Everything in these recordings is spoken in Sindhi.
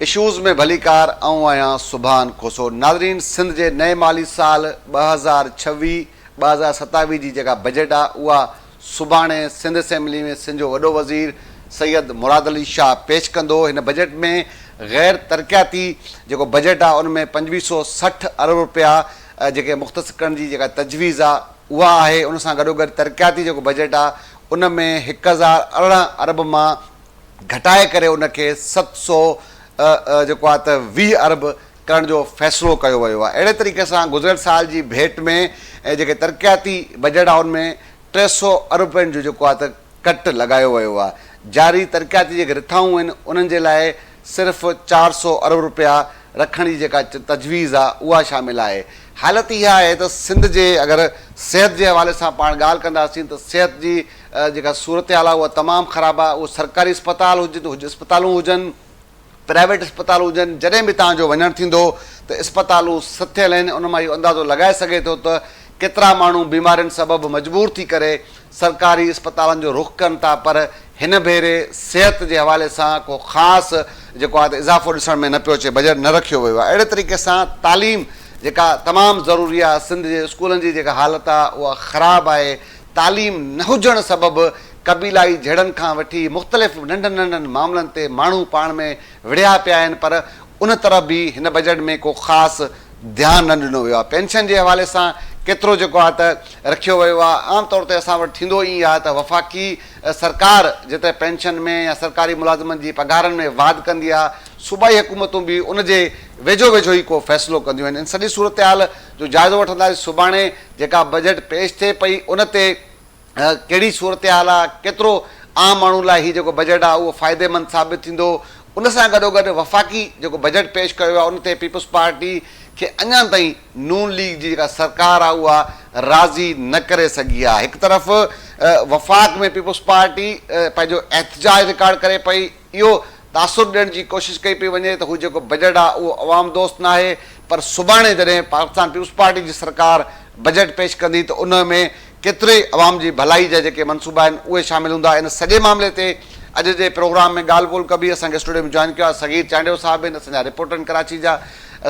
اشوز ۾ ڀليڪار آئون آهيان سبحان کوسو ناظرين سنڌ جي نئين مالي سال 2026 2027 جي جيڪا بجيٽ آهي اها سڀاڻي سنڌ اسيمبلي ۾ سنڌ جو وڏو وزير سيد مراد علي شاهه پيش ڪندو هن بجيٽ ۾ غير ترقياتي جيڪو بجيٽ آهي ان ۾ 2560 ارب رپيا جيڪي مختص ڪرڻ جي جيڪا تجويز آهي اها آهي ان سان گڏوگڏ ترقياتي جيڪو بجيٽ آهي ان ۾ 1018 ارب مان گهٽائي ڪري ان کي 700 جيڪو آهي ته 20 ارب ڪرڻ جو فيصلو ڪيو ويو آهي. اهڙي طريقي سان گذريل سال جي ڀيٽ ۾ جيڪي ترقياتي بجيٽ آهي ان ۾ 300 ارب رپين جو جيڪو آهي ته ڪٽ لڳايو ويو آهي. جاري ترقياتي جيڪي رٿائون آهن انهن جي لاء صرف 400 ارب رپيا رکڻ جي جيڪا تجويز آهي اها شامل آهي. حالت اها آهي ته سنڌ جي اگر صحت جي حوالي سان پاڻ ڳالهه ڪنداسين ته صحت جي جيڪا صورتحال آهي اها تمام خراب آهي اهو سرڪاري اسپتال هجن اسپتالون هجن پرائيويٽ اسپتالون هجن جڏهن به توهان جو وڃڻ ٿيندو ته اسپتالون سٿيل آهن ان مان اهو اندازو لڳائي سگهي ٿو ته ڪيترا ماڻهو بيمارين سبب مجبور ٿي ڪري سرڪاري اسپتالن جو رخ ڪن ٿا پر هن ڀيري صحت جي حوالي سان ڪو خاص جيڪو آهي ته اضافو ڏسڻ ۾ نه پيو اچي بجيٽ نه رکيو ويو آهي اهڙي طريقي سان تعليم جيڪا تمام ضروري آهي سنڌ جي اسڪولن جي جيڪا حالت آهي اها خراب آهي تعليم نه هجڻ سبب قبيلائي جهيڙن کان وٺي مختلف ننڍن ننڍن معاملن تي ماڻهو پاڻ ۾ وڙهيا پيا آهن پر ان طرف به هن بجيٽ ۾ ڪو خاص ڌيان نه ڏنو ويو آهي. پينشن جي حوالي سان ڪيترو جيڪو آهي ته رکيو ويو آهي عام طور تي اسان وٽ ٿيندو ائين آهي ته وفاقي سرڪار جيتري پينشن ۾ يا سرڪاري ملازمن جي پگهارن ۾ واڌ ڪندي آهي صوبائي حڪومتون به ان جي ويجهو ويجهو ئي ڪو فيصلو ڪنديون آهن ان سڄي صورتحال جو جائزو وٺنداسين سڀاڻي جيڪا بجيٽ پيش ٿئي پئي ان تي ڪهڙي صورتحال آ ڪيترو عام ماڻهو لاء هي جيڪو بجيٽ آ اهو فائديمند ثابت ٿيندو ان سان گڏوگڏ وفاقي جيڪو بجيٽ پيش ڪيو ويو آ ان تي پيپلز پارٽي کي اڃا تائين نون ليگ جي جيڪا سرڪار آ اها راضي نه ڪري سگهي آ هڪ طرف وفاق ۾ پيپلز پارٽي پنهنجو احتجاج رڪارڊ ڪري پئي اهو تاثر ڏيڻ جي ڪوشش ڪئي پئي وڃي ته هو جيڪو بجيٽ آهي اهو عوام دوست ناهي پر سڀاڻي جڏهن پاڪستان پيپلز پارٽي جي سرڪار بجيٽ پيش ڪندي ته ان ۾ ڪيتري عوام جي ڀلائي جا جيڪي منصوبا آهن اهي شامل هوندا ان سڄي معاملي تي اڄ جي پروگرام ۾ ڳالهه ٻولهه ڪبي اسان کي اسٽوڊيو ۾ جوائن ڪيو آهي صغير چانڊيو صاحب آهن اسان جا رپورٽر آهن ڪراچي جا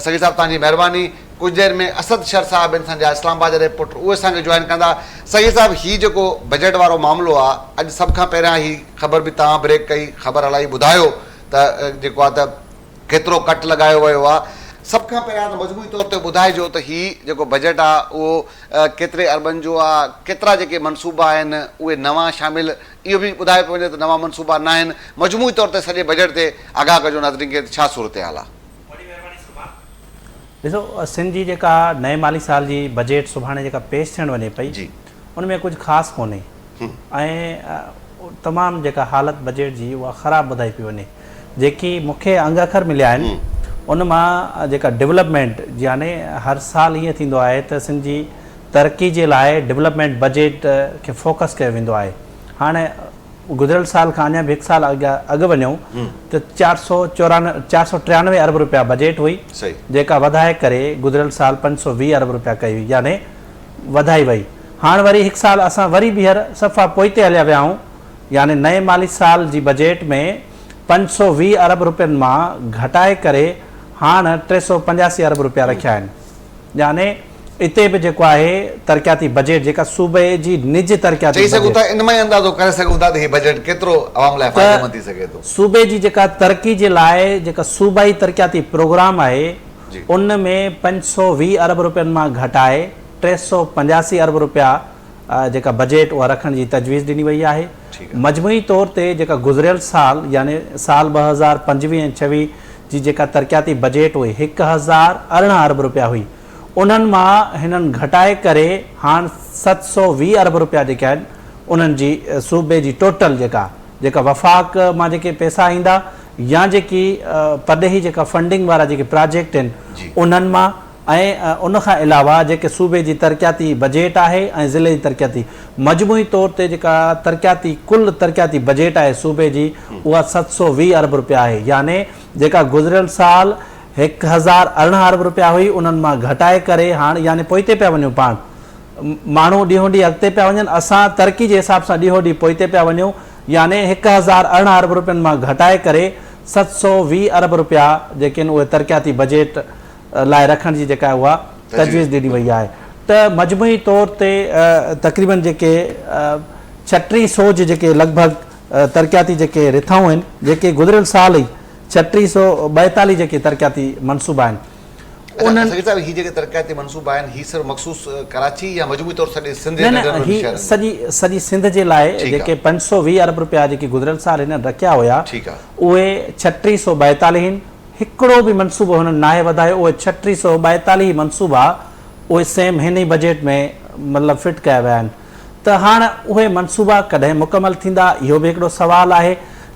صغير صاحب توهان جي مهرباني ڪجهه دير ۾ اسد شر صاحب آهن اسان جا اسلام آباد جا رپورٽر اهي اسان کي جوائن ڪندا صغير صاحب هي جيڪو بجيٽ وارو معاملو آهي اڄ سڀ کان پهريان هي خبر به توهان بريڪ ڪئي خبر هلائي ٻڌايو ته جيڪو آهي ته ڪيترو ڪٽ لڳايو ويو آهي سڀ کان پهريان ته مجموعي طور تي ٻڌائجو ته هي جيڪو بجيٽ آهي اهو ڪيتري اربن جو آهي ڪيترا جيڪي منصوبا آهن اهي نوان شامل اهو به ٻڌايو پيو وڃي ته نوان منصوبا ناهن مجموعي طور تي سڄي بجيٽ تي آگاهه ڪجو ناظرين کي ته ڇا صورتحال آهي. وڏي مهرباني سبحان. ڏسو سنڌ جي جيڪا نئين مالي سال جي بجيٽ سڀاڻي جيڪا پيش ٿيڻ وڃي پئي ان ۾ ڪجهه خاص ڪونهي ۽ تمام جيڪا حالت بجيٽ جي اها خراب ٻڌائي پئي وڃي جيڪي مون کي انگ اکر مليا آهن ان مان جيڪا ڊولپمينٽ يعني هر سال ائين ٿيندو آهي ته سنڌ جي ترقي جي لاء ڊولپمينٽ بجيٽ کي فوڪس ڪيو ويندو آهي هاڻي گذريل سال کان اڃا به هڪ سال اڳ وڃون ته 494 ارب رپيا بجيٽ هئي جيڪا وڌائي ڪري گذريل سال 520 ارب رپيا ڪئي وئي يعني وڌائي وئي هاڻ وري هڪ سال اسان وري ٻيهر صفا پوئتي هليا ويا آهيون يعني نئين مالي سال جي بجيٽ ۾ 520 ارب رپين مان گهٽائي ڪري هاڻ 385 ارب رپيا رکيا آهن يعني اتي به جيڪو آهي ترقياتي بجيٽ جيڪا صوبي جي نج ترقياتي چئي سگهون ٿا ان مان ئي اندازو ڪري سگهون ٿا ته هي بجيٽ ڪيترو عوام لاء ته فائديمند ٿي سگهي ٿو. صوبي جي جيڪا ترقي جي لاء جيڪا صوبائي ترقياتي پروگرام آهي ان ۾ 520 ارب رپين مان گهٽائي 385 ارب رپيا جيڪا بجيٽ اها رکڻ جي تجويز ڏني وئي آهي مجموعي طور تي جيڪا گذريل سال يعني سال 2025 ۽ 26 جي جيڪا ترقياتي بجيٽ هئي 1018 ارب رپيا هئي انهن مان هنن گهٽائي ڪري هاڻ 720 ارب رپيا جيڪي آهن انهن جي صوبي جي ٽوٽل جيڪا جيڪا وفاق مان جيڪي پئسا ايندا يا جيڪي پرڏيهي جيڪا فنڊنگ وارا جيڪي پراجيڪٽ آهن انهن مان ۽ ان کان علاوه جيڪي صوبي جي ترقياتي بجيٽ آهي ۽ ضلعي جي ترقياتي مجموعي طور تي جيڪا ترقياتي ڪل ترقياتي بجيٽ آهي صوبي جي اها 720 ارب رپيا آهي يعني جيڪا گذريل سال 1018 ارب رپيا هئي انهن مان گهٽائي ڪري هاڻ يعني پوئتي پيا وڃون پاڻ ماڻهو ڏينهون ڏينهن اڳتي پيا وڃن اسان ترقي جي حساب سان ڏينهون ڏينهن پوئتي پيا وڃون يعني 1018 ارب رپين مان گهٽائي ڪري 720 ارب رپيا جيڪي آهن اهي ترقياتي بجيٽ لاء رکڻ جي جيڪا اها تجويز ڏني وئي آهي ته مجموعي طور تي تقريبن جيڪي ڇٽيهه سو جي جيڪي لڳ ڀڳ ترقياتي جيڪي رٿائون آهن جيڪي گذريل سال ئي ڇٽيهه سو ٻائيتاليهه جيڪي ترقياتي منصوبا آهن انهن. اچا سگهي صاحب هي جيڪي ترقياتي منصوبا آهن هي صرف مخصوص ڪراچي يا مجموعي طور سڄي سنڌ جي نه نه ننڍن وڏن هي شهرن ۾؟ سڄي سڄي سنڌ جي لاء ٺيڪ جيڪي آ. 520 ارب رپيا جيڪي گذريل سال هنن رکيا هيا ٺيڪ آ. اهي ڇٽيهه سو ٻائيتاليهه آهن هڪڙو به منصوبو هنن ناهي وڌايو اهي ڇٽيهه سو ٻائيتاليهه منصوبا اهي سيم هن ئي بجيٽ ۾ مطلب فٽ ڪيا ويا آهن ته هاڻ اهي منصوبا ڪڏهن مڪمل ٿيندا اهو به هڪڙو سوال آهي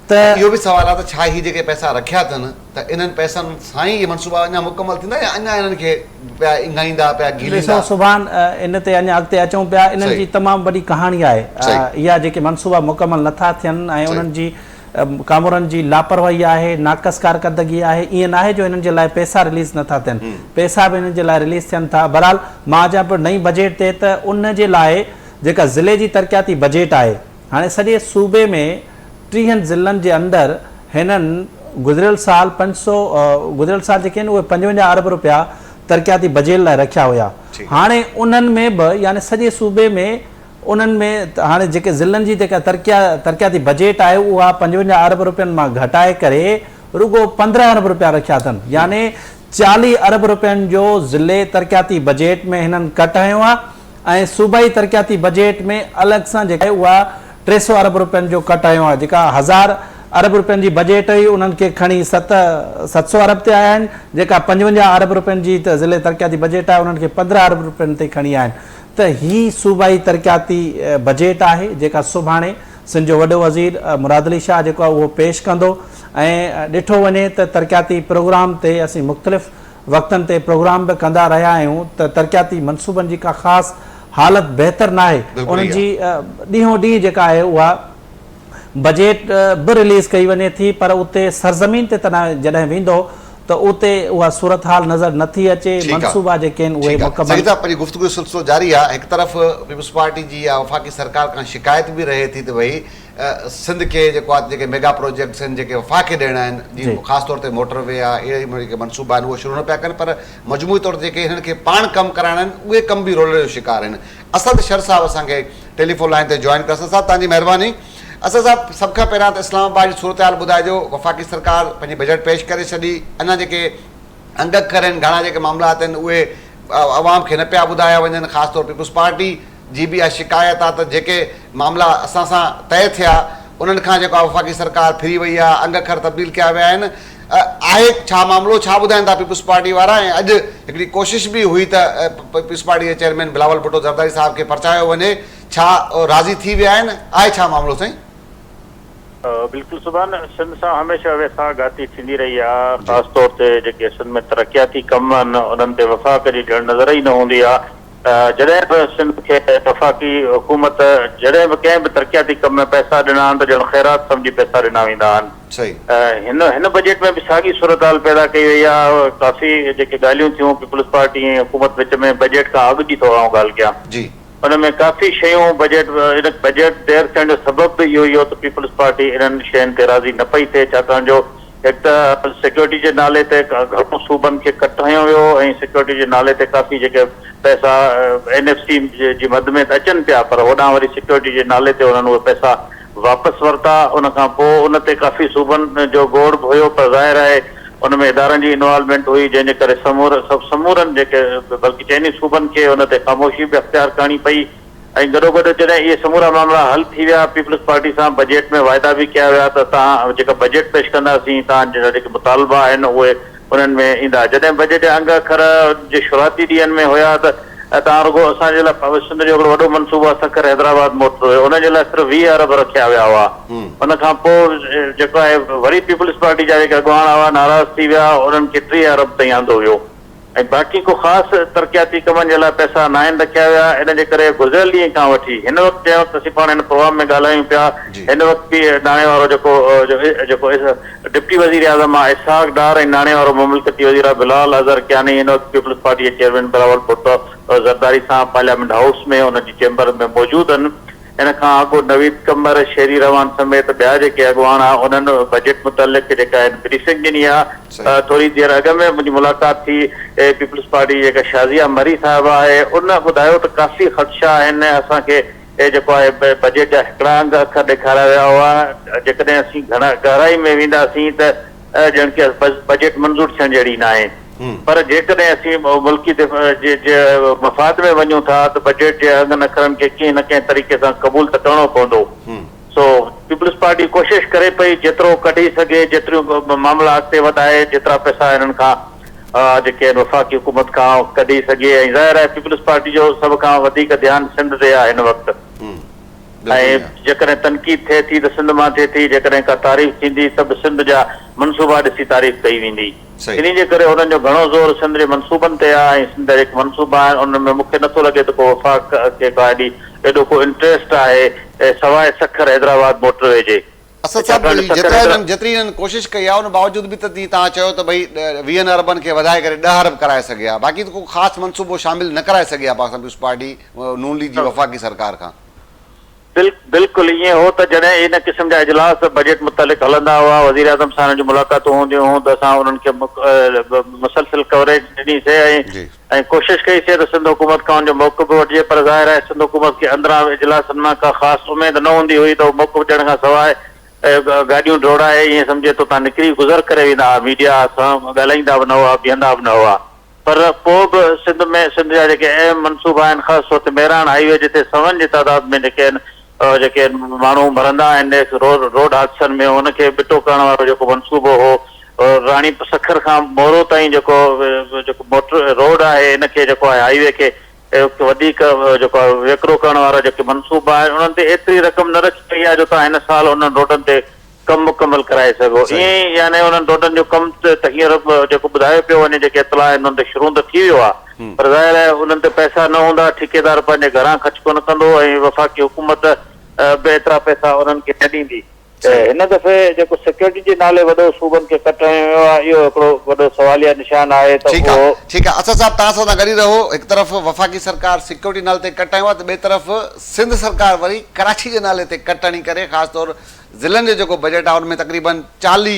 ته. ۽ اهو به سوال آهي ته ڇا هي جيڪي پئسا رکيا اٿن ته انهن پئسن سان ئي اهي منصوبا اڃا مڪمل ٿيندا يا اڃا انهن کي پيا اينگهائيندا پيا گهيليندا. ڏسو سبحان ان تي اڃا اڳتي اچون پيا انهن جي تمام وڏي ڪهاڻي آهي اها جيڪي منصوبا مڪمل نٿا ٿين ۽ انهن جي ڪامورن جي لاپرواهي آهي، ناقص ڪارڪردگي آهي، ائين ناهي جو هنن جي لاء پئسا رليز نه ٿا ٿين، پئسا به هنن جي لاء رليز ٿين ٿا، بهرحال مان اچان پيو نئين بجيٽ تي ته ان جي لاء جيڪا ضلعي جي ترقياتي بجيٽ آهي هاڻي سڄي صوبي ۾ ٽيهن ضلعن جي اندر هنن گذريل سال پنج سو گذريل سال جيڪي آهن اهي پنجونجاهه ارب رپيا ترقياتي بجيٽ لاء رکيا هيا هاڻي انهن ۾ به يعني سڄي صوبي ۾ انهن ۾ هاڻي جيڪي ضلعن جي جيڪا ترقياتي بجيٽ آهي اها 55 ارب رپين مان گهٽائي ڪري رڳو 15 ارب رپيا رکيا اٿن يعني 40 ارب رپين جو ضلعي ترقياتي بجيٽ ۾ هنن ڪٽ هنيو آهي ۽ صوبائي ترقياتي بجيٽ ۾ الڳ سان جيڪا آهي اها 300 ارب رپين جو ڪٽ هنيو آهي جيڪا هزار ارب رپين جي بجيٽ هئي انهن کي کڻي 700 ارب تي آيا آهن جيڪا 55 ارب رپين جي ضلعي ترقياتي بجيٽ آهي انهن کي 15 ارب رپين تي کڻي آيا آهن. ته هي صوبائي ترقياتي بجيٽ آهي جيڪا سڀاڻي سنڌ جو وڏو وزير مراد علي شاهه جيڪو آهي اهو پيش ڪندو ۽ ڏٺو وڃي ته ترقياتي پروگرام تي اسين مختلف وقتن تي پروگرام به ڪندا رهيا آهيون ته ترقياتي منصوبن جي ڪا خاص حالت بهتر ناهي انهن جي ڏينهون ڏينهن جيڪا آهي اها بجيٽ به رليز ڪئي وڃي ٿي پر اتي سرزمين تي تڏهن جڏهن ويندو ته اتي اها صورتحال نظر نه ٿي اچي، ٺيڪ آ منصوبا جيڪي آهن اهي ٺيڪ آ مڪمل. سيد صاحب پنهنجي گفتگو جو سلسلو جاري آ هڪ طرف پيپلز پارٽي جي يا وفاقي سرڪار کان شڪايت به رهي ٿي ته ڀئي سنڌ کي جيڪو آ جيڪي ميگا پروجيڪٽس آهن جيڪي وفاق کي ڏيڻا آهن جي خاص طور تي موٽر وي آ اهڙي جيڪي منصوبا آهن اهي شروع نه پيا ڪن پر مجموعي طور تي جيڪي هنن کي پاڻ ڪم ڪرائڻا آهن اهي ڪم به رولڙي جو شڪار آهن اسد شر صاحب اسان کي ٽيليفون لائين تي جوائن ڪيو اسد صاحب توهان جي مهرباني. اسد صاحب سڀ کان پهريان ته اسلام آباد جي صورتحال ٻڌائجو، وفاقي سرڪار پنهنجي بجيٽ پيش ڪري ڇڏي، اڃا جيڪي انگ اکر آهن گهڻا جيڪي معاملات آهن اهي عوام کي نه پيا ٻڌايا وڃن، خاص طور پيپلز پارٽي جي به اها شڪايت آهي ته جيڪي معاملا اسان سان طئي ٿيا انهن کان جيڪو آهي وفاقي سرڪار ڦري وئي آهي، انگ اکر تبديل ڪيا ويا آهن، آهي ڇا معاملو ڇا ٻڌائين ٿا پيپلز پارٽي وارا ۽ اڄ هڪڙي ڪوشش به هئي ته پيپلز پارٽي جي چيئرمين بلاول ڀٽو زرداري صاحب کي پرچايو وڃي ڇا راضي ٿي ويا آهن آهي ڇا معاملو سائين. بلڪل سبحان سنڌ سان هميشه ويساهه گهاتي ٿيندي رهي آ خاص طور تي جيڪي سنڌ ۾ ترقياتي ڪم آهن انهن تي وفاق جي ڄڻ نظر ئي نه هوندي آ جڏهن به سنڌ کي وفاقي حڪومت جڏهن به ڪنهن به ترقياتي ڪم ۾ پئسا ڏنا آهن ته ڄڻ خيرات سمجهي پئسا ڏنا ويندا آهن. هن هن بجيٽ ۾ به ساڳي صورتحال پيدا ڪئي وئي آهي. ڪافي جيڪي ڳالهيون ٿيون پيپلز پارٽي ۽ حڪومت وچ ۾ بجيٽ کان اڳ جي ٿو آئون ڳالهه ڪيان ان ۾ ڪافي شيون بجيٽ ان بجيٽ دير ٿيڻ جو سبب به اهو ئي هو ته پيپلز پارٽي انهن شين تي راضي نه پئي ٿئي ڇاڪاڻ جو هڪ ته سيڪيورٽي جي نالي تي گهڻو صوبن کي ڪٽ هنيو ويو ۽ سيڪيورٽي جي نالي تي ڪافي جيڪي پئسا اين ايف سي جي مد ۾ ته اچن پيا پر هوڏانهن وري سيڪيورٽي جي نالي تي انهن اهي پئسا واپس ورتا ان کان پوء ان تي ڪافي صوبن جو گوڙ به هيو پر ظاهر آهي ان ۾ ادارن جي انوالومينٽ هئي جنهن جي ڪري سمورن جيڪي بلڪه چئني صوبن کي ان تي خاموشي به اختيار ڪرڻي پئي. ۽ گڏوگڏ جڏهن اهي سمورا معاملا حل ٿي ويا، پيپلز پارٽي سان بجيٽ ۾ واعدا به ڪيا ويا ته توهان جيڪا بجيٽ پيش ڪنداسين توهان جا جيڪي مطالبا آهن اهي انهن ۾ ايندا. جڏهن بجيٽ جا انگ اکر جي شروعاتي ڏينهن ۾ هيا ته توهان رڳو اسان جي لاء سنڌ جو هڪڙو وڏو منصوبو آهي سکر حيدرآباد موٽر وي ان جي لاء صرف 20 ارب رکيا ويا هئا. ان کان پوء جيڪو آهي وري پيپلز پارٽي جا جيڪي اڳواڻ هئا ناراض ٿي ويا انهن کي 30 ارب تائين آندو ويو. ۽ باقي ڪو خاص ترقياتي ڪمن جي لاء پئسا ناهن رکيا ويا ان جي ڪري گذريل ڏينهن کان وٺي هن وقت جنهن وقت اسين پاڻ هن پروگرام ۾ ڳالهايون پيا هن وقت به ناڻي وارو جيڪو جيڪو ڊپٽي وزير اعظم آهي اسحاق ڊار ۽ ناڻي وارو مملڪتي وزير آهي بلال اظهر ڪياني هن وقت پيپلز پارٽي جي چيئرمين بلاول ڀٽو زرداري سان پارليامينٽ هائوس ۾ انهن جي چيمبر ۾ موجود آهن. ان کان اڳ نويد قمر، شيري روان سميت ٻيا جيڪي اڳواڻ آ انهن بجيٽ متعلق جيڪا آهن بريفنگ ڏني آ. ٿوري دير اڳ ۾ منهنجي ملاقات ٿي پيپلز پارٽي جي جيڪا شازيه مري صاحبه آهي ان ٻڌايو ته ڪافي خدشا آهن اسان کي جيڪو آهي بجيٽ جا هڪڙا انگ اکر ڏيکاريا ويا هئا جيڪڏهن اسين گهڻا گهرائي ۾ وينداسين ته ڄڻ ڪي بجيٽ منظور ٿيڻ جهڙي ناهي پر جيڪڏهن اسين ملڪي جي مفاد ۾ وڃون ٿا ته بجيٽ جي انگن اکرن کي ڪنهن نه ڪنهن طريقي سان قبول ته ڪرڻو پوندو. سو پيپلز پارٽي ڪوشش ڪري پئي جيترو ڪڍي سگهي جيتريون معاملا اڳتي وڌائي جيترا پئسا هنن کان جيڪي آهن وفاقي حڪومت کان ڪڍي سگهي ۽ ظاهر آهي پيپلز پارٽي جو سڀ کان وڌيڪ ڌيان سنڌ تي آهي هن وقت ۽ جيڪڏهن تنقيد ٿئي ٿي ته سنڌ مان ٿئي ٿي جيڪڏهن ڪا تعريف ٿيندي ته به سنڌ جا منصوبا ڏسي تعريف ڪئي ويندي. انهي جي ڪري انهن جو گهڻو زور سنڌ جي منصوبن تي آهي ۽ سنڌ جا جيڪي منصوبا آهن انهن ۾ مون کي نٿو لڳي ته ڪو وفاق کي ڪا ايڏي ايڏو ڪو انٽريسٽ آهي سواء سکر حيدرآباد موٽر وي جي. اسد صاحب ڇاڪاڻ ته سکر جيترا انهن جيتري انهن ڪوشش ڪئي آهي ان باوجود به ته جيئن توهان چيو ته ڀئي ويهن اربن کي وڌائي ڪري ڏهه ارب ڪرائي سگهي ها باقي ته ڪو خاص منصوبو شامل نه ڪرائي سگهي ها پاڪستان پيپلز پارٽي نون ليگ جي وفاقي سرڪار کان. بلڪل ائين هو ته جڏهن ان قسم جا اجلاس بجيٽ متعلق هلندا هئا، وزيراعظم سان انهن جون ملاقاتون هونديون هيون ته اسان انهن کي مسلسل ڪوريج ڏني سي ۽ ڪوشش ڪئي سي ته سنڌ حڪومت کان ان جو موقف به وٺجي پر ظاهر آهي سنڌ حڪومت کي اندران اجلاسن مان ڪا خاص اميد نه هوندي هئي ته هو موقف ڏيڻ کان سواء گاڏيون ڊوڙائي ائين سمجهي ته اتان نڪري گذر ڪري ويندا هئا، ميڊيا سان ڳالهائيندا به نه هئا، بيهندا به نه هئا. پر پوء به سنڌ ۾ سنڌ جا جيڪي اهم منصوبا آهن خاص طور تي مهراڻ هائي وي جتي سون جي تعداد ۾ جيڪي آهن جيڪي ماڻهو مرندا آهن روڊ حادثن ۾ ان کي ٻٽو ڪرڻ وارو جيڪو منصوبو هو راڻي سکر کان مورو تائين جيڪو جيڪو موٽر روڊ آهي ان کي جيڪو آهي هائي وي کي وڌيڪ جيڪو آهي ويڪرو ڪرڻ وارا جيڪي منصوبا آهن انهن تي ايتري رقم نه رکي وئي آهي جو تان هن سال انهن روڊن تي ڪم مڪمل ڪرائي سگهو. ائين ئي يعني انهن روڊن جو ڪم ته هينئر به جيڪو ٻڌايو پيو وڃي جيڪي اطلاع آهن انهن تي شروع ته ٿي ويو آهي پر ظاهر آهي انهن تي پئسا نه هوندا ٺيڪيدار پنهنجي گهران خرچ ڪونه ڪندو ۽ وفاقي حڪومت به ايترا پئسا انهن کي نه ڏيندي. ته هن دفعي جيڪو سيڪيورٽي جي نالي وڏو صوبن کي ڪٽ هنيو ويو آهي اهو هڪڙو وڏو سواليه نشان آهي ته ٺيڪ آ اهو. ٺيڪ آ اسد صاحب توهان سان گڏ ئي رهو هڪ طرف وفاقي سرڪار سيڪيورٽي نالي تي ڪٽ هنيو آ ته ٻئي طرف سنڌ سرڪار وري ڪراچي جي نالي تي ڪٽ هڻي ڪري خاص طور ضلعن جو جيڪو بجيٽ آهي ان ۾ تقريبن 40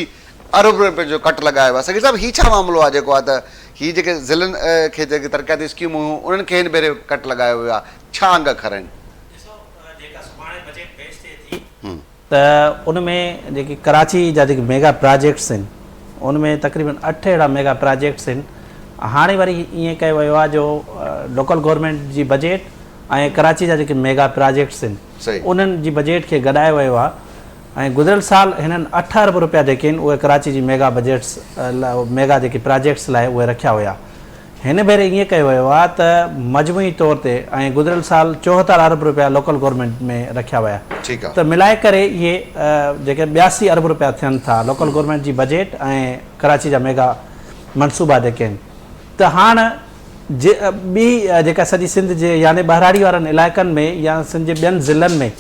ارب روپين جو ڪٽ لڳايو ويو آهي صغير صاحب هي ڇا معاملو آهي جيڪو آهي ته هي جيڪي ضلعن کي جيڪي ترقياتي اسڪيمون هيون انهن کي هن ڀيري ڪٽ لڳايو ويو آهي ڇا انگ اکر آهن؟ ڏسو جيڪا سڀاڻي بجيٽ پيش ٿئي ٿي ته ان ۾ جيڪي ڪراچي جا جيڪي ميگا پراجيڪٽس آهن ان ۾ تقريبن اٺ اهڙا ميگا پراجيڪٽس آهن هاڻي وري ائين ڪيو ويو آهي جو لوڪل گورنمينٽ جي بجيٽ ۽ ڪراچي جا جيڪي ميگا پراجيڪٽس آهن انهن جي بجيٽ کي گڏايو ويو آهي ۽ گذريل سال هنن اٺ ارب روپيا جيڪي آهن اهي ڪراچي جي ميگا بجيٽس ميگا جيڪي پراجيڪٽس لاء اهي رکيا هيا هن ڀيري ائين ڪيو ويو آهي ته مجموعي طور تي ۽ گذريل سال 74 ارب روپيا لوڪل گورنمينٽ ۾ رکيا ويا ته ملائي ڪري اهي جيڪي 82 ارب روپيا ٿين ٿا لوڪل گورنمينٽ جي بجيٽ ۽ ڪراچي جا ميگا منصوبا جيڪي آهن ته هاڻ جي ٻي جيڪا سڄي سنڌ جي يعني ٻهراڙي وارن علائقن ۾ يا سنڌ جي ٻين ضلعن ۾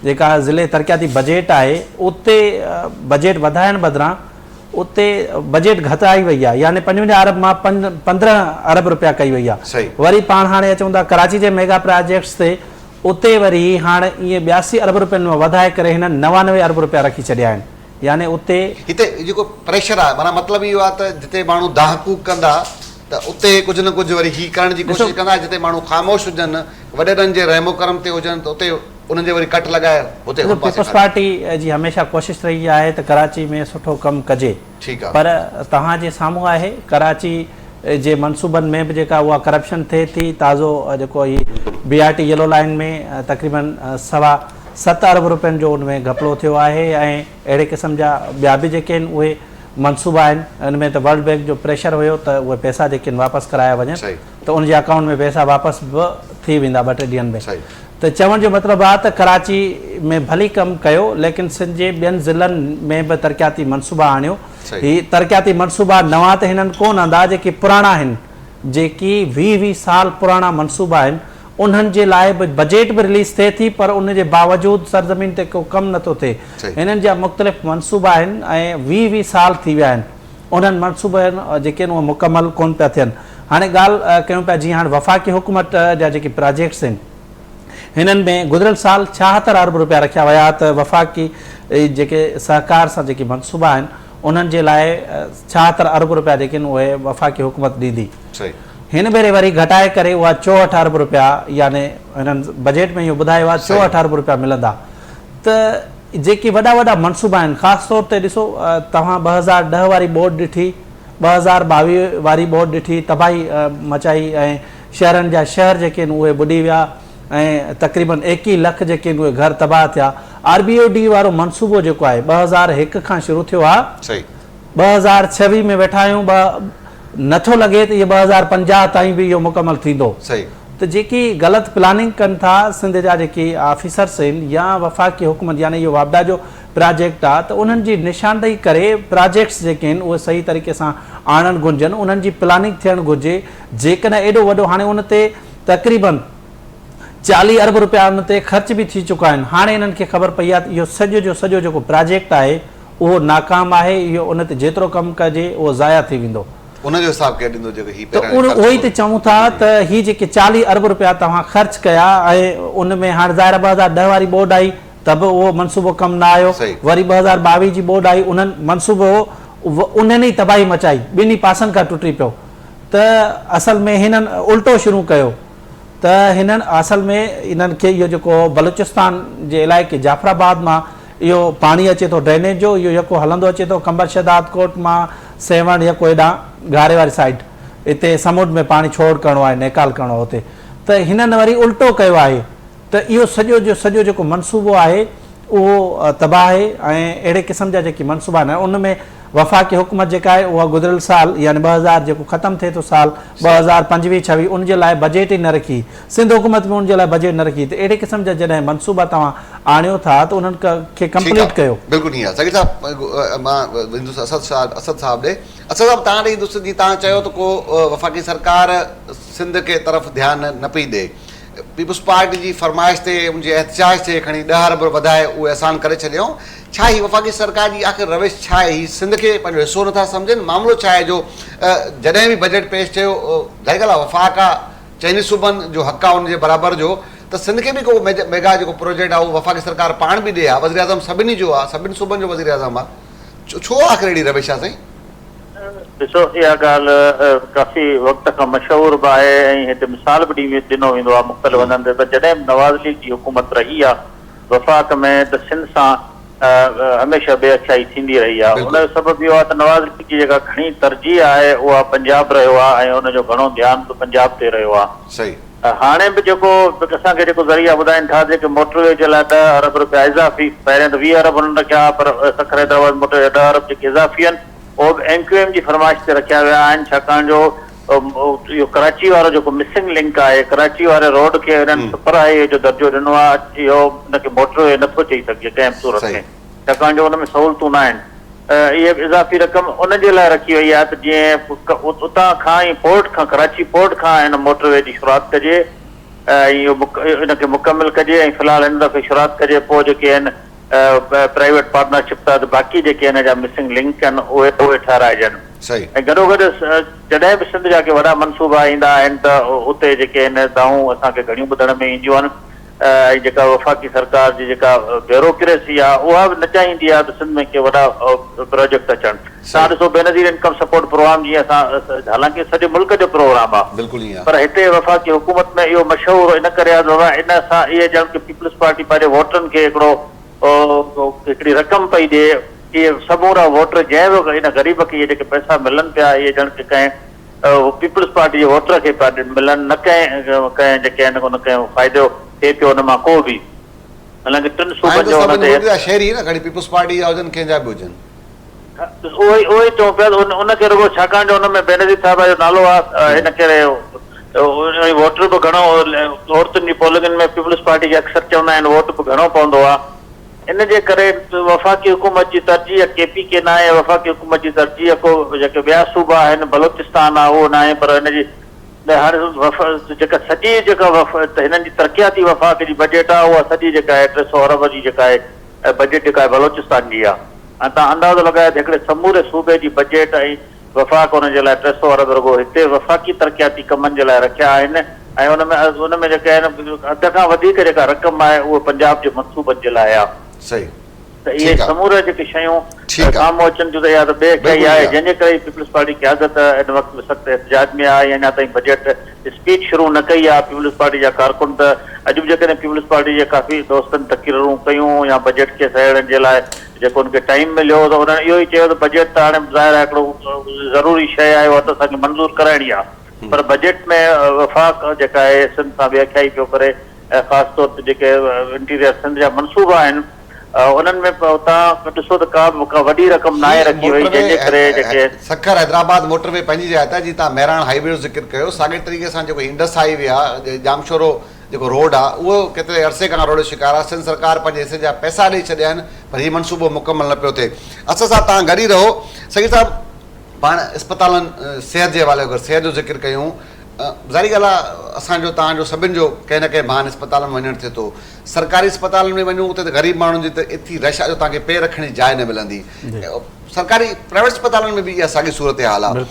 جيڪا ضلعي ترقياتي بجيٽ آهي اتي بجيٽ وڌائڻ بدران اتي بجيٽ گهٽائي وئي آهي يعني 55 ارب مان 15 ارب روپيا ڪئي وئي آهي وري پاڻ هاڻي اچون ٿا ڪراچي جي ميگا پراجيڪٽس تي اتي وري هاڻ ائين 82 ارب روپين مان وڌائي ڪري هنن 99 ارب روپيا رکي ڇڏيا آهن يعني اتي. هتي جيڪو پريشر آهي معنيٰ مطلب اهو آهي ته جتي ماڻهو دانهن ڪوڪ ڪندا ته اتي ڪجهه نه ڪجهه وري هي ڪرڻ جي ڪوشش ڪندا جتي ماڻهو خاموش هجن وڏيرن جي رحم و ڪرم تي هجن ته اتي انهن جي وري ڪٽ لڳائي هتي هن پاسي پيپلز پارٽي جي هميشه ڪوشش رهي آهي ته ڪراچي ۾ سٺو ڪم ڪجي پر توهان جي سامهون آهي ڪراچي جي منصوبن ۾ به جيڪا اها ڪرپشن ٿئي ٿي تازو جيڪو هي B R T yellow line ۾ تقريبن سوا ست ارب روپين جو ان ۾ گهپلو ٿيو آهي ۽ اهڙي قسم جا ٻيا به جيڪي آهن اهي منصوبا آهن ان ۾ ته ورلڊ بينڪ جو پريشر هيو ته اهي پئسا جيڪي آهن واپس ڪرايا وڃن ته ان جي اڪائونٽ ۾ پئسا واپس به ٿي ويندا ٻه ٽي ڏينهن ۾ ته چوڻ جو مطلب آهي ته ڪراچي ۾ ڀلي ڪم ڪيو ليڪن سنڌ جي ٻين ضلعن ۾ به ترقياتي منصوبا آڻيو هي ترقياتي منصوبا نوان ته هنن ڪونه آندا جيڪي پراڻا آهن جيڪي ويهه ويهه سال پراڻا منصوبا آهن انهن جي لاء به بجيٽ به رليز ٿئي ٿي پر ان جي باوجود سرزمين تي ڪو ڪم نٿو ٿئي. هنن جا مختلف منصوبا آهن ۽ ويهه ويهه سال ٿي ويا آهن انهن منصوبن جيڪي آهن اهي مڪمل ڪونه پيا ٿين. هاڻي ڳالهه ڪيون پيا جيئن هاڻي وفاقي حڪومت جا جيڪي پراجيڪٽس آهن هنن ۾ گذريل سال 76 ارب رپيا رکيا ويا ته وفاقي جيڪي سهڪار سان جيڪي منصوبا آهن انهن جي لاء 76 ارب رپيا جيڪي آهن اهي وفاقي حڪومت ڏيندي. هن ڀيري وري گهٽائي ڪري اها 64 ارب رپيا يعني هنن بجيٽ ۾ اهو ٻڌايو آهي 64 ارب رپيا ملندا ته جيڪي وڏا وڏا منصوبا آهن خاص طور تي ڏسو توهان 2010 واري ٻوڏ ڏٺي 2022 واري ٻوڏ ڏٺي تباهي مچائي ۽ شهرن جا شهر جيڪي آهن اهي ٻڏي ويا ۽ تقريبن 21 لک جيڪي آهن اهي گهر تباهه ٿيا. آر بي او ڊي وارو منصوبو جيڪو آهي 2001 کان شروع ٿيو آهي 2026 ۾ ويٺا آهيون نه ٿو لڳي ته اهو 2050 تائين به اهو مڪمل ٿيندو ته جيڪي غلط پلاننگ ڪن ٿا سنڌ جا جيڪي آفيسرس آهن يا وفاقي حڪومت يعني اهو واپڊا جو پراجيڪٽ آ ته انهن جي نشاندهي ڪري پراجيڪٽس جيڪي آهن اهي صحيح طريقي سان آڻڻ گهرجن انهن جي پلاننگ ٿيڻ گهرجي جيڪڏهن ايڏو وڏو هاڻي ان تي تقريبن 40 ارب رپيا ان تي خرچ به ٿي چڪا آهن هاڻي انهن کي خبر پئي آهي ته اهو سڄو جو سڄو جيڪو پراجيڪٽ آهي اهو ناڪام آهي اهو ان تي جيترو ڪم ڪجي اهو ضايع ٿي ويندو. ان جو حساب ڪير ڏيندو جيڪو هي ته پهريان اهو ئي ته چئون ٿا ته هي جيڪي 40 ارب رپيا توهان خرچ ڪيا ۽ ان ۾ هاڻي ظاهر آهي 2010 واري ٻوڏ آئي ته به اهو منصوبو ڪم نه آيو وري 2022 جي ٻوڏ آئي انهن منصوبو انهن ئي تباهي مچائي ٻنهي پاسن کان ٽٽي پيو ته اصل ۾ هنن الٽو شروع ڪيو ته هنن اصل ۾ انهن کي اهو جيڪو بلوچستان جي علائقي جعفر آباد مان اهو پاڻي اچي ٿو ڊرينيج جو اهو يڪو هلندو اچي ٿو قمبر شهداد ڪوٽ مان سيوهڻ يڪو هيڏانهن گهاري واري سائيڊ اتي سمنڊ ۾ پاڻي ڇوڙ ڪرڻو آهي نيڪال ڪرڻو آهي اتي ته هنن وري الٽو ڪيو آهي ته اهو سڄو جو سڄو جيڪو منصوبو آهي اهو تباهه آهي ۽ اهڙي قسم جا جيڪي منصوبا آهن ان ۾ وفاقي حڪومت جيڪا آهي اها گذريل سال يعني 2000 جيڪو ختم ٿئي ٿو سال 2025 26 ان جي لاء بجيٽ ئي نه رکي سنڌ حڪومت به ان جي لاء بجيٽ نه رکي ته اهڙي قسم جا جڏهن منصوبا توهان آڻيو ٿا ته انهن کي ٺيڪ ڪمپليٽ آ ڪيو. بلڪل ائين آ صغير صاحب مان ويندس اسد صاحب اسد صاحب ڏي اسد صاحب توهان ڏي ايندس جي توهان چيو ته ڪو وفاقي سرڪار سنڌ کي طرف ڌيان نه پئي ڏي پيپلز پارٽي جي فرمائش تي ان جي احتجاج تي کڻي ڏهه ارب وڌائي اهو احسان ڪري ڇڏيائون. ڇا هي وفاقي سرڪار جي آخر روش ڇا آهي؟ هي سنڌ کي پنهنجو حصو نٿا سمجهن؟ معاملو ڇا آهي جو جڏهن به بجيٽ پيش ٿيو ظاهر ڳالهه آهي وفاق آهي چئني صوبن جو حق آهي ان جي برابر جو ته سنڌ کي به ڪو ميگا جيڪو پروجيڪٽ آهي اهو وفاقي سرڪار پاڻ به ڏي ها وزيراعظم سڀني جو آهي سڀني صوبن جو وزيراعظم آهي ڇو آخر اهڙي روش آهي سائين؟ ڏسو اها ڳالهه ڪافي وقت کان مشهور به آهي ۽ هتي مثال به ڏنو ويندو آهي مختلف هنڌن تي ته جڏهن به نواز ليگ جي حڪومت رهي آهي وفاق ۾ ته سنڌ سان هميشه بي اکيائي ٿيندي رهي آهي ان جو سبب اهو آهي ته نواز ليگ جي جيڪا گهڻي ترجيح آهي اها پنجاب رهيو آهي ۽ ان جو گهڻو ڌيان به پنجاب تي رهيو آهي هاڻي به جيڪو اسان کي جيڪو ذريعا ٻڌائين ٿا ته جيڪي موٽر وي جي لاء ڏهه ارب رپيا اضافي پهريان ته 20 ارب هنن رکيا ها پر سکر حيدرآباد موٽر وي جا ڏهه ارب جيڪي اضافي آهن اهي به ايم ڪيو ايم جي فرمائش تي رکيا ويا آهن ڇاڪاڻ جو اهو ڪراچي وارو جيڪو مسنگ لنڪ آهي ڪراچي واري روڊ کي هنن سپر هاء وي جو درجو ڏنو آهي اهو ان کي موٽر وي نٿو چئي سگهجي ڪنهن به صورت ۾ ڇاڪاڻ جو ان ۾ سهولتون نه آهن. اها به اضافي رقم ان جي لاء رکي وئي آهي ته جيئن اتان کان ئي پورٽ کان ڪراچي پورٽ کان هن موٽر وي جي شروعات ڪجي ۽ اهو ان کي مڪمل ڪجي ۽ في الحال هن دفعي شروعات ڪجي پوء جيڪي آهن پرائيويٽ پارٽنرشپ تحت باقي جيڪي هن جا مسنگ لنڪ آهن اهي اهي ٺهرائجن ۽ گڏوگڏ جڏهن به سنڌ جا ڪي وڏا منصوبا ايندا آهن ته اتي جيڪي آهن دانهون اسان کي گهڻيون ٻڌڻ ۾ اينديون آهن. ۽ جيڪا وفاقي سرڪار جي جيڪا بيوروڪريسي آهي اها به نه چاهيندي آهي ته سنڌ ۾ ڪي وڏا پراجيڪٽ اچن. توهان ڏسو بينظير انڪم سپورٽ پروگرام جيئن اسان حالانڪه سڄي ملڪ جو پروگرام آهي پر هتي وفاقي حڪومت ۾ اهو مشهور ان ڪري آهي ته بابا ان سان اهي ڄڻ ڪه پيپلز پارٽي پنهنجي ووٽرن کي هڪڙو هڪڙي رقم پئي ڏي اهي سمورا ووٽر جنهن به ان غريب کي اهي جيڪي پئسا ملن پيا اهي ڄڻ ڪه ڪنهن اهو پيپلز پارٽي جي ووٽر کي پيا ملن نه ڪنهن ڪنهن جيڪي آهن ان ڪنهن فائدو ٿئي پيو ان مان ڪو به حالانڪه ٽن آهن صوبن ته جو ان سڀ تي ملڪ جا شهري نه کڻي پيپلز پارٽي جا هجن ڪنهن جا به هجن. اهو ئي اهو ئي چئون پيا ته ان کي رڳو ڇاڪاڻ جو ان ۾ بينظير صاحبه جو نالو آهي ان ڪري ۽ ووٽر به گهڻو عورتن جي پولنگن ۾ پيپلز پارٽي کي اڪثر چوندا آهن ووٽ به گهڻو پوندو آهي ان جي ڪري وفاقي حڪومت جي ترجيح ڪي پي ڪي ناهي، وفاقي حڪومت جي ترجيح ڪو جيڪي ٻيا صوبا آهن، بلوچستان آهي اهو ناهي پر ان جي هاڻي جيڪا سڄي جيڪا هنن جي ترقياتي وفاق جي بجيٽ آهي اها سڄي جيڪا آهي 300 ارب جي جيڪا آهي بجيٽ جيڪا آهي بلوچستان جي آهي ۽ توهان اندازو لڳايو ته هڪڙي سموري صوبي جي بجيٽ ۽ وفاق ان جي لاء 300 ارب رڳو هتي وفاقي ترقياتي ڪمن جي لاء رکيا آهن ۽ ان ۾ ان ۾ جيڪي آهن اڌ کان وڌيڪ جيڪا رقم آهي اهو پنجاب جي منصوبن جي لاء آهي. صحيح ته اهي ٺيڪ آ. سمورا جيڪي شيون ٺيڪ آ. سامهون اچن ٿيون ته اها ته بي اکيائي بلڪل آهي جي ها. جنهن جي ڪري ئي پيپلز پارٽي قيادت هن وقت به سخت احتجاج ۾ آهي ۽ اڃا تائين بجيٽ اسپيچ شروع نه ڪئي آهي پيپلز پارٽي جا ڪارڪن ته اڄ به جيڪڏهن پيپلز پارٽي جي ڪافي دوستن تقريرون ڪيون يا بجيٽ کي سهيڙڻ جي لاء جيڪو ان کي ٽائيم مليو ته انهن اهو ئي چيو ته بجيٽ ته هاڻي ظاهر آهي هڪڙو ضروري شيء آهي اها ته اسان کي منظور ڪرائڻي آهي پر بجيٽ ۾ وفاق جيڪا آهي سنڌ سان بي اکيائي پيو ڪري ۽ خاص طور تي جيڪي انٽيريئر سنڌ جا منصوبا آهن انهن ۾ اتان ڏسو ته ڪا به ڪا وڏي رقم ناهي هي رکي وئي موٽر جنهن جي ڪري وي جيڪي. سکر حيدرآباد موٽر وي پنهنجي جاء تي جي تان مهراڻ هائي وي جو ذڪر ڪيو ساڳي طريقي سان جيڪو انڊس هائي وي آ ڄامشورو جيڪو روڊ آ اهو ڪيتري عرصي کان روڊ جو شڪار آ سنڌ سرڪار پنهنجي حصي جا پئسا ڏئي ڇڏيا آهن پر هي منصوبو مڪمل نه پيو ٿئي اسان سان تان گڏ ئي رهو سگير صاحب پاڻ اسپتالن صحت جي حوالي اگر صحت جو ذڪر ڪيون ظاهري ڳالهه آ اسان جو تان جو سڀن جو ڪنهن نه ڪنهن بهاني اسپتالن ۾ وڃڻ ٿئي ٿو سرڪاري اسپتالن ۾ وڃون اتي ته غريب ماڻهن جي ته ايتري رش آهي جو توهان کي پير رکڻ جي جاء نه ملندي. سرڪاري پرائيويٽ اسپتالن ۾ به اها ساڳي صورتحال آهي.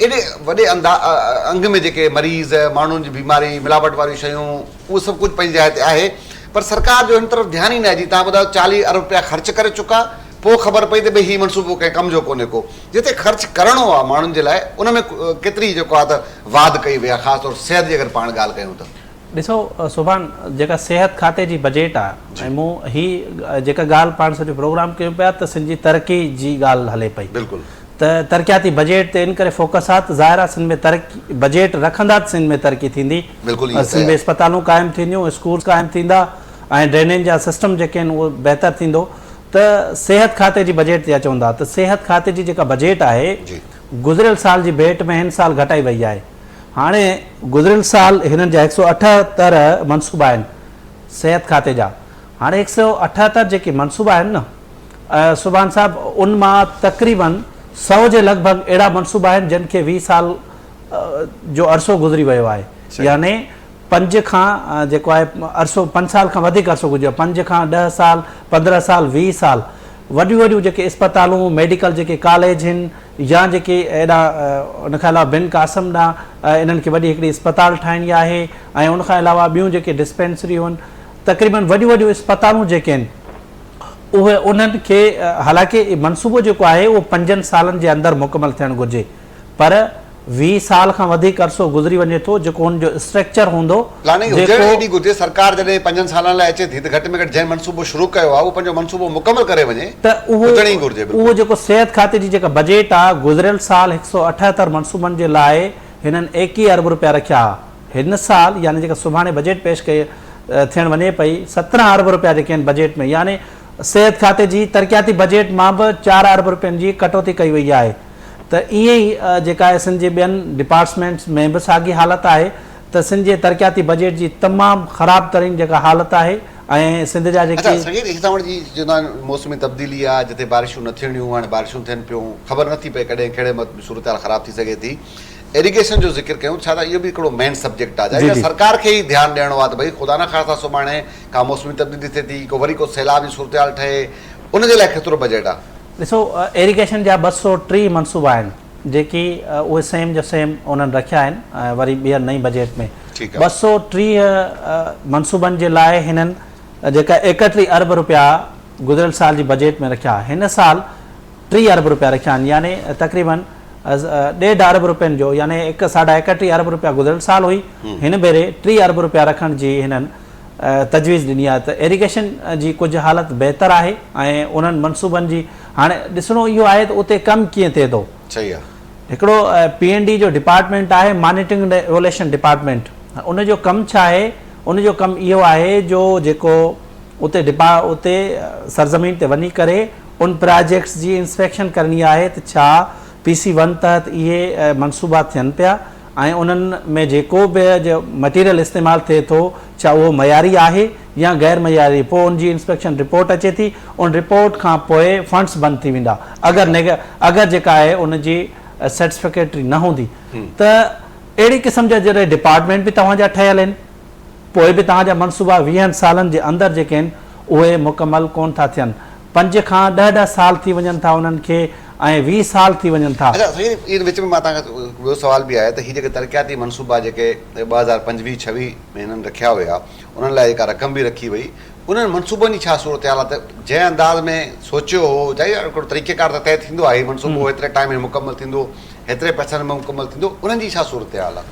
ايڏي وڏي انگ ۾ جيڪي مريض، ماڻهن جي بيماري، ملاوٽ واريون شيون اهو سڀ ڪجهه پنهنجي جاء تي آهي پر سرڪار جو هن طرف ڌيان ئي ناهي. جي توهان ٻڌايو 40 ارب رپيا خرچ ڪري چڪا پوء خبر پئي ته ڀئي هي منصوبو ڪنهن ڪم جو ڪونهي ڪو. جتي خرچ ڪرڻو آهي ماڻهن جي لاء ان ۾ ڪيتري جيڪو آهي ته واڌ ڪئي وئي آهي خاص طور صحت جي اگر پاڻ ڳالهه ڪيون ته. ڏسو سبحان جيڪا صحت کاتي جي بجيٽ آ ۽ مون هي جيڪا ڳالهه پاڻ سڄو پروگرام ڪيون پيا ته سنڌ جي ترقي جي ڳالهه هلي پئي بلڪل ته ترقياتي بجيٽ تي ان ڪري فوڪس آ ته ظاهر آ سنڌ ۾ ترقي بجيٽ رکندا ته سنڌ ۾ ترقي ٿيندي بلڪل ائين سنڌ ۾ اسپتالون قائم ٿينديون اسڪولز قائم ٿيندا ۽ ڊرينيج جا سسٽم جيڪي آهن اهو بهتر ٿيندو ته صحت کاتي جي بجيٽ تي اچون ٿا ته صحت کاتي جي جيڪا بجيٽ آهي گذريل سال جي ڀيٽ ۾ هن سال گهٽائي وئي آهي هاڻي گذريل سال هنن جا هڪ سئو 78 منصوبا آهن صحت کاتي جا هاڻي هڪ سئو 78 جيڪي منصوبا آهن نه سبحان صاحب ان مان تقريبن سئو جي لڳ ڀڳ اهڙا منصوبا آهن جن کي 20 سال جو عرصو گذري ويو آهي يعني پنج کان جيڪو آهي عرصو پنج سال کان وڌيڪ عرصو گذريو آهي پنج کان 10 سال 15 سال 20 سال وڏيون وڏيون جيڪي اسپتالون ميڊيڪل جيڪي ڪاليج آهن يا جيڪي ايڏانهن ان کان علاوه بن قاسم ڏانهن انهن کي وڏي هڪڙي اسپتال ٺاهڻي آهي ۽ ان کان علاوه ٻيون جيڪي ڊسپينسريون آهن تقريبن وڏيون وڏيون اسپتالون جيڪي آهن اهي انهن کي حالانڪه منصوبو جيڪو آهي اهو پنجن سالن جي اندر مڪمل ٿيڻ گهرجي پر 20 سال کان وڌيڪ عرصو گذري وڃي ٿو جيڪو ان جو اسٽريڪچر هوندو پلاننگ هجڻ ايڏي گهرجي سرڪار جڏهن پنجن سالن لاء اچي ٿي ته گهٽ ۾ گهٽ جنهن منصوبو شروع ڪيو آهي اهو پنهنجو منصوبو مڪمل ڪري وڃي ته اهو هجڻ ئي گهرجي اهو بلڪل. جيڪو صحت کاتي جي جيڪا بجيٽ آ گذريل سال هڪ سئو 78 منصوبن جي لاء هنن 21 ارب روپيا رکيا ها هن سال يعني جيڪا سڀاڻي بجيٽ پيش ڪئي ٿيڻ وڃي پئي 17 ارب روپيا جيڪي آهن بجيٽ ۾ يعني صحت کاتي جي ترقياتي بجيٽ مان به 4 ارب روپين جي ڪٽوتي ڪئي وئي آهي ته ائين ئي جيڪا آهي سنڌ جي ٻين ڊپارٽسمينٽس ۾ به ساڳي حالت آهي ته سنڌ جي ترقياتي بجيٽ جي تمام خراب ترين جيڪا حالت آهي ۽ سنڌ جا اڇا جيڪي. صغير هي توهان جي چوندا آهن موسمي تبديلي آهي جتي بارشون نه ٿيڻيون هاڻي بارشون ٿين پيون خبر نه ٿي پئي ڪڏهن ڪهڙي وقت به صورتحال خراب ٿي سگهي ٿي ايريگيشن جو ذڪر ڪيون ڇا ته اهو به هڪڙو مين سبجيڪٽ آهي جي جا جي. سرڪار کي ئي ڌيان ڏيڻو آهي ته ڀئي خدا نه خواسته سڀاڻي ڪا موسمي تبديلي ٿئي ٿي ڪو وري ڪو سيلاب جي صورتحال ٺهي ان جي لاء ڪيترو بجيٽ آهي. ڏسو ايريگيشن جا 230 منصوبا آهن جيڪي اهي سيم جو سيم انهن رکيا آهن وري ٻيهر نئين بجيٽ ۾ 230 منصوبن جي لاء هنن جيڪا 31 ارب رپيا گذريل سال جي بجيٽ ۾ رکيا هن سال 30 ارب رپيا رکيا آهن يعني تقريبن ڏيڍ ارب رپين جو يعني هڪ ساڍا 31 ارب رپيا گذريل سال هئي هن ڀيري 30 ارب رپيا رکڻ جي هنن تجويز ڏني آهي ته ايريگيشن جي ڪجهه حالت بهتر آهي ۽ انهن منصوبن جي هاڻي ڏسڻو اهو آهي ته اتي ڪم ڪيئن ٿئي ٿو. صحيح آهي. هڪڙو پي اين ڊي جو ڊپارٽمينٽ آهي مانيٽرنگ اينڊ ايوليشن ڊپارٽمينٽ ان جو ڪم ڇا آهي ان جو ڪم اهو آهي جو جيڪو اتي ڊپا اتي سرزمين تي وڃي ڪري ان پراجيڪٽس جي انسپيڪشن ڪرڻي آهي ته ڇا پي سي ون تحت اهي منصوبا ٿين پيا ۽ انهن ۾ جيڪو به مٽيريل استعمال ٿئي ٿو ڇا اهو معياري آهي يا غير معياري پوء ان جي انسپيڪشن رپورٽ اچي ٿي ان رپورٽ کان پوء فنڊس بند ٿي ويندا اگر اگر جيڪا آهي ان جي سيٽسفڪيٽري نه هوندي ته اهڙي قسم جا جڏهن ڊپارٽمينٽ به توهان جا ٺهيل آهن پوء به توهان جا منصوبا ويهن سالن جي اندر جيڪي آهن اهي مڪمل ڪون ٿا ٿين پنج کان ڏهه ڏهه سال ٿي وڃن ٿا انهن کي ۽ 20 سال ٿي وڃن ٿا. اڇا سائين ان وچ ۾ مان توهان کان هڪ ٻيو سوال به آهي ته هي جيڪي ترقياتي منصوبا جيڪي 2025 26 ۾ هنن رکيا هيا انهن لاء جيڪا رقم به رکي وئي انهن منصوبن جي ڇا صورتحال آهي ته جنهن انداز ۾ سوچيو هو ظاهر آهي هڪڙو طريقيڪار ته طئي ٿيندو آهي هي منصوبو هيتري ٽائيم ۾ مڪمل ٿيندو هيتري پئسن ۾ مڪمل ٿيندو انهن جي ڇا صورتحال آهي؟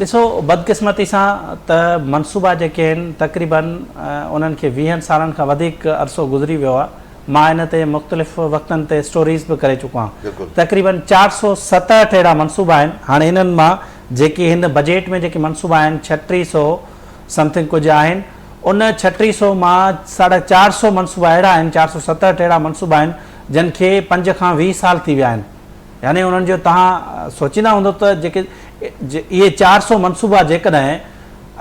ڏسو بدقسمتي سان ته منصوبا جيڪي آهن تقريبن انهن کي ويهن سالن کان وڌيڪ عرصو گذري ويو آهي مان ان تي مختلف وقتن تي اسٽوريز به ڪري چڪو آهيان تقريبن 467 اهڙا منصوبا آهن هاڻي انهن مان جيڪي هن بجيٽ ۾ جيڪي منصوبا آهن ڇٽيهه سو سمٿنگ ڪجهه آهن ان ڇٽيهه سو مان ساڍا چار سو منصوبا اهڙا آهن 467 اهڙا منصوبا آهن جن کي پنج کان 20 سال ٿي ويا آهن يعني انهن جو توهان سوچيندا هوندو ته جيڪي اهي چار سو منصوبا جيڪڏهن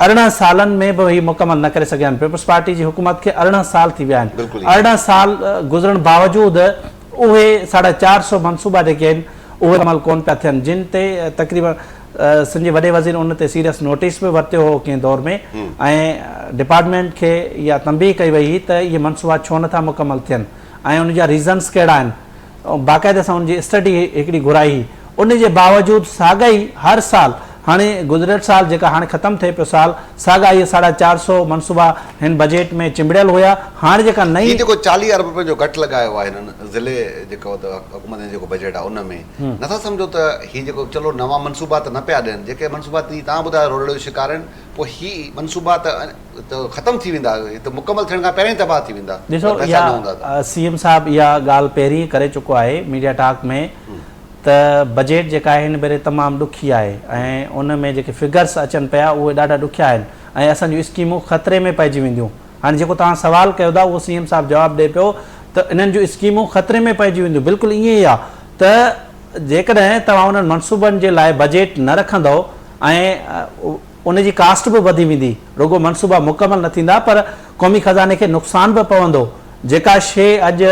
18 سالن ۾ به هي مڪمل نه ڪري سگهيا آهن پيپلز پارٽي جي حڪومت کي 18 سال ٿي ويا آهن 18 سال گذرڻ باوجود اهي ساڍا چار سو منصوبا جيڪي آهن اهي مڪمل ڪون پيا ٿين جن تي تقريبن سنڌ جي وڏي وزير ان تي سيريس نوٽيس به ورتيو هو ڪنهن دور ۾ ۽ ڊپارٽمينٽ کي اها تنبيهه ڪئي وئي هئي ته اهي منصوبا ڇو نٿا مڪمل ٿين ۽ ان جا ريزنس ڪهڙا آهن باقاعده سان ان جي اسٽڊي هڪڙي گهرائي هئي ان جي باوجود ساڳا ئي هر سال هاڻي گذريل سال جيڪا هاڻي ختم ٿئي پيو سال ساڳا اهي ساڍا چار سو منصوبا هن بجيٽ ۾ چنبڙيل هيا هاڻي جيڪا هي نئين. جيڪو 40 ارب روپين جو گهٽ لڳايو آهي هنن ضلعي جيڪو ته حڪومت جو جيڪو بجيٽ آهي ان ۾ نٿا سمجهو ته هي جيڪو چلو نوان منصوبا ته نه پيا ڏين جيڪي منصوبا تي توهان ٻڌايو روڊ جو شڪار آهن پوء هي منصوبا ته ته ختم ٿي ويندا هي ته مڪمل ٿيڻ کان پهريان ئي تباهه ٿي ويندا ڏسو اگر پئسا نه هوندا ته. اها سي ايم صاحب اها ڳالهه پهرين ئي ڪري چڪو آهي ميڊيا ٽاڪ ۾ ته بجيٽ جيڪا آهي هن ڀيري تمام ڏکي آهي ۽ ان ۾ جيڪي فگرس اچن پيا اهي ڏاڍا ڏکيا آهن ۽ اسان جون اسڪيمون خطري ۾ پئجي وينديون هاڻي جيڪو توهان سوال ڪيو ٿا اهو سي ايم صاحب جواب ڏئي پيو ته انهن جون اسڪيمون خطري ۾ پئجي وينديون بلڪل ائين ئي آهي ته جيڪڏهن توهان انهن منصوبن جي لاء بجيٽ نه رکندؤ ۽ ان جي ڪاسٽ به وڌي ويندي، رڳو منصوبا مڪمل نه ٿيندا پر قومي خزاني کي نقصان به پوندو، جيڪا شيء اڄ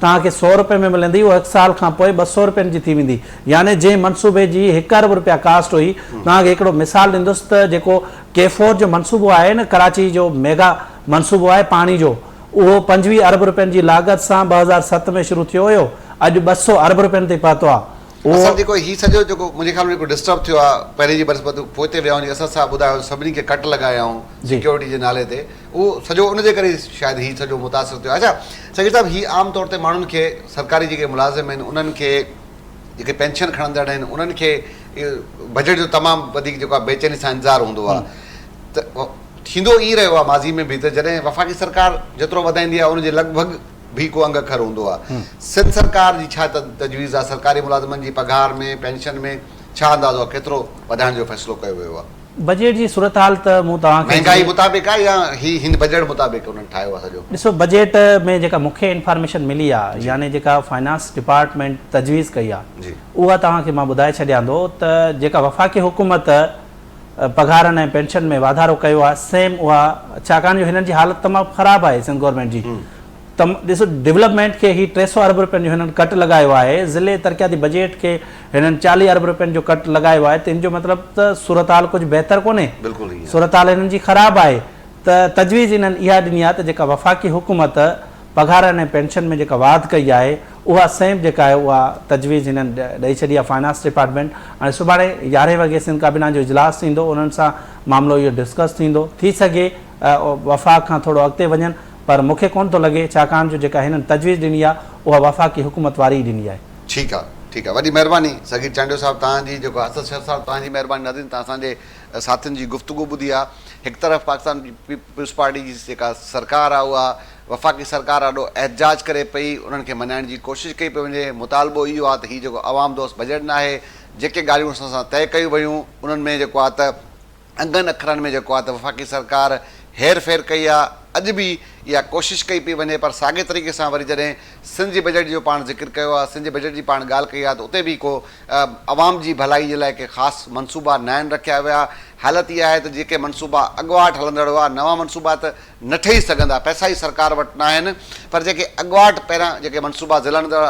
توهان کي سئو رپين ۾ ملندي اها هڪ سال کان پوء 200 رپين جي ٿي ويندي، يعني جنهن منصوبي جي هڪ ارب رپيا ڪاسٽ هئي، توهان کي هڪڙو مثال ڏيندس ته جيڪو ڪي فور جو منصوبو آهي نه ڪراچي جو ميگا منصوبو آهي پاڻي جو اهو 25 ارب رپين جي لاڳت سان 2007 ۾ شروع ٿيو هيو اڄ 200 ارب رپين تي پهتو آهي اهو اصل جيڪو هي سڄو جيڪو منهنجي خيال ۾ جيڪو ڊسٽرب ٿيو آهي پهرين جي بنسبت پوئتي ويا آهيون جيئن اسد صاحب ٻڌايو سڀني کي ڪٽ لڳايائون سيڪيورٽي جي نالي تي اهو سڄو ان جي ڪري شايد هي سڄو متاثر ٿيو آهي اڇا سگير صاحب هي عام طور تي ماڻهن کي سرڪاري جيڪي ملازم آهن انهن کي جيڪي پينشن کڻندڙ آهن انهن کي بجيٽ جو تمام وڌيڪ جيڪو آهي بيچيني سان انتظار هوندو آهي ته ٿيندو ائين رهيو آهي ماضي ۾ به ته جڏهن وفاقي سرڪار جيترو وڌائيندي آهي ان جي لڳ ڀڳ به ڪو انگ اکر هوندو آهي. سنڌ سرڪار جي ڇا تجويز آهي؟ سرڪاري ملازمن جي پگهار ۾ پينشن ۾ ڇا اندازو آهي؟ ڪيترو وڌائڻ جو فيصلو ڪيو ويو آهي؟ بجيٽ جي صورتحال ته مون توهان کي مهنگائي مطابق آهي يا هي هن بجيٽ مطابق انهن ٺاهيو آهي سڄو؟ ڏسو بجيٽ ۾ جيڪا مون کي انفارميشن ملي آهي يعني جيڪا فائنانس ڊپارٽمينٽ تجويز ڪئي آهي اها توهان کي مان ٻڌائي ڇڏيان ٿو ته جيڪا وفاقي حڪومت پگهارن ۽ پينشن ۾ واڌارو ڪيو آهي سيم اها ڇاڪاڻ جو هنن جي حالت تمام خراب آهي سنڌ گورنمينٽ جي تم ڏسو ڊولپمينٽ کي هي 300 ارب روپين جو هنن ڪٽ لڳايو آهي ضلعي ترقياتي بجيٽ کي هنن 40 ارب روپين جو ڪٽ لڳايو آهي ته ان جو مطلب ته صورتحال ڪجهه بهتر ڪونهي صورتحال هنن جي خراب آهي ته تجويز انهن اها ڏني آهي ته جيڪا وفاقي حڪومت پگهارن ۽ پينشن ۾ جيڪا واڌ ڪئي آهي اها سيم جيڪا آهي اها تجويز هنن ڏئي ڇڏي آهي فائنانس ڊپارٽمينٽ هاڻي سڀاڻي يارهين وڳي سنڌ ڪابينا جو اجلاس ٿيندو انهن سان معاملو اهو ڊسڪس ٿيندو ٿي سگهي وفاق کان ٿورو اڳتي وڃن پر مون کي ڪونه ٿو لڳي ڇاڪاڻ جو جيڪا هنن تجويز ڏني آهي اها وفاقي حڪومت واري ئي ڏني آهي. ٺيڪ آ ٺيڪ آ وڏي مهرباني صغير چانڊيو صاحب توهان جي جيڪو اسد شر صاحب توهان جي مهرباني ناظرين توهان اسان جي ساٿين جي گفتگو ٻڌي آ هڪ طرف پاڪستان پيپلز پارٽي جي جيڪا سرڪار آ اها وفاقي سرڪار آڏو احتجاج ڪري پئي، انهن کي مڃائڻ جي ڪوشش ڪئي پئي وڃي، مطالبو اهو آهي ته هي جيڪو عوام دوست بجيٽ ناهي، جيڪي ڳالهيون اسان سان طئي ڪيون ويون، انهن ۾ جيڪو آهي ته انگن اکرن ۾ جيڪو آهي ته وفاقي سرڪار هير ڦير ڪئي آهي، اڄ به اها ڪوشش ڪئي پئي وڃي پر ساڳئي طريقي سان وري جڏهن سنڌ جي بجيٽ جو پاڻ ذڪر ڪيو آهي، سنڌ جي بجيٽ جي پاڻ ڳالهه ڪئي آهي ته اتي به ڪو عوام جي ڀلائي جي لاء ڪي خاص منصوبا ناهن رکيا ويا، حالت اها آهي ته جيڪي منصوبا اڳواٽ هلندڙ هئا، نوان منصوبا ته نه ٺهي سگهندا، پئسا ئي سرڪار وٽ ناهن، پر جيڪي اڳواٽ پهريان جيڪي منصوبا ضلعن اندر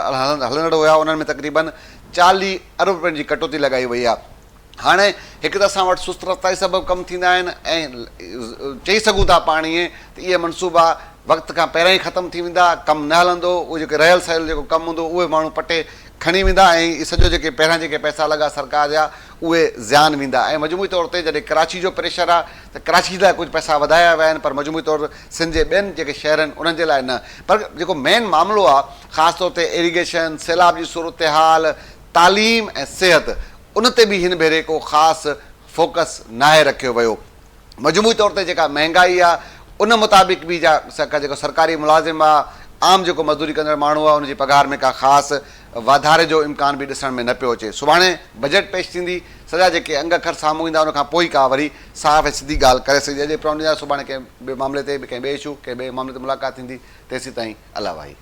هلندڙ هيا انهن ۾ تقريبن 40 ارب رپين جي ڪٽوتي لڳائي وئي آهي. هاڻي هڪ ته اسان وٽ سست رفتاري سبب ڪم ٿيندا آهن ۽ چئي سگهون ٿا پاڻ ائين ته اهي منصوبا وقت کان پهريان ئي ختم ٿي ويندا، ڪم نه هلندو، اهي جيڪي رهيل سهيل جيڪو ڪم هوندو اهي ماڻهو پٽي کڻي ويندا ۽ سڄو جيڪي پهريان جيڪي پئسا لڳا سرڪار جا اهي زيان ويندا ۽ مجموعي طور تي جڏهن ڪراچي جو پريشر آهي ته ڪراچي لاء ڪجهه پئسا وڌايا ويا آهن پر مجموعي طور سنڌ جي ٻين جيڪي شهر آهن انهن جي لاء نه پر جيڪو مين معاملو آهي خاص طور تي ايريگيشن، سيلاب جي صورتحال، تعليم ۽ صحت ان تي به هن ڀيري ڪو خاص فوڪس ناهي رکيو ويو. مجموعي طور تي جيڪا مهنگائي آ ان مطابق به جا جيڪو سرڪاري ملازم آ عام جيڪو مزدوري ڪندڙ ماڻهو آ ان جي پگهار ۾ ڪا خاص واڌاري جو امڪان به ڏسڻ ۾ نه پيو اچي. سڀاڻي بجيٽ پيش ٿيندي سڄا جيڪي انگ اکر سامهون ايندا ان کان پوء ئي ڪا وري صاف ۽ سڌي ڳالهه ڪري سگهجي. اڄ پروگرام ڏيندا سڀاڻي ڪنهن ٻئي معاملي تي ڪنهن ٻئي اشو ڪنهن ٻئي معاملي تي ملاقات ٿيندي تيسين تائين الله واهي.